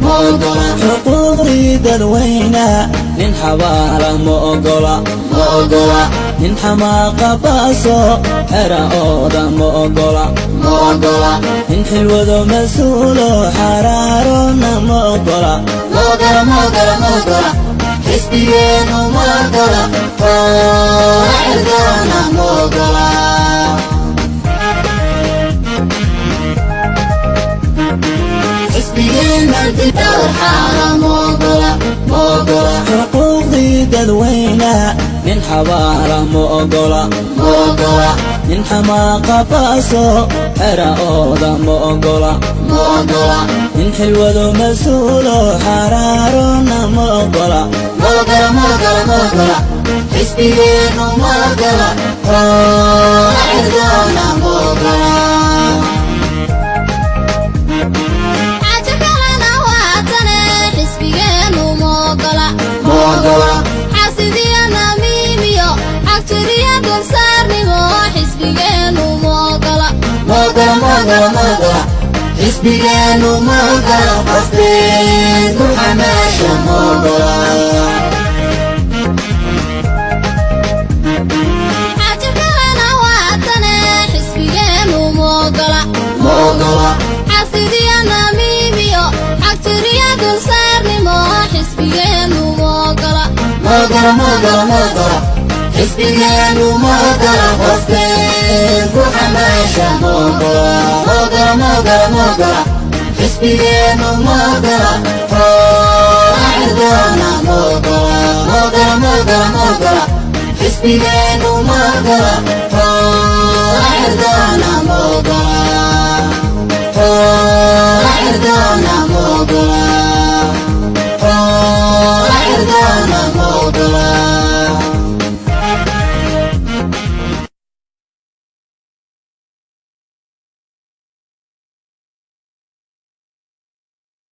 Ma ogola. Xuquuqdii dadweynaha nin xabaala ma ogola. Ma ogola. Nin xamaaqa baaso xera ooda ma ogola. Ma ogola. Nin xilwado mas-uulo xaraarona ma ogola. Ma ogola, ma ogola, ma ogola. Xisbigeenu ma ogola, xoola cirdoona ma ogola. Xisbigeena dibdhowr xaara ma ogola, ma ogola. Xuquuqdii dadweynaha nin xabaala ma ogola. Ma ogola. Nin xamaaqa baaso xera ooda ma ogola. Ma ogola. Nin xilwado mas-uulo xaraarona ma ogola. Ma ogola, ma ogola, ma ogola. Xisbigeenu ma ogola, xoola cirdoona ma ogola. Xaajo kalena waatane, xisbigeenu ma ogola. Ma ogola. Xasidiyo namiimiyo xagjiriyo dulsaarnimo xisbigeenu ma ogola. Ma ogola, ma ogola, ma ogola. Xisbigeenu ma ogola, qofkeen ku xamaasha ma ogola. Xaajo kalena waatane, xisbigeenu ma ogola. Ma ogola. Xasidiyo namiimiyo xagjiriyo dulsaarnimo xisbigeenu ma ogola. Ma ogola, ma ogola, ma ogola. Xisbigeenu ma ogola, qofkeen ku xamaasha ma ogola. Ma ogola, ma ogola, ma ogola. Xisbigeenu ma ogola, xoola cirdoona ma ogola. Ma ogola, ma ogola, ma ogola. Xisbigeenu ma ogola, xoola cirdoona ma ogola. Xoola cirdoona ma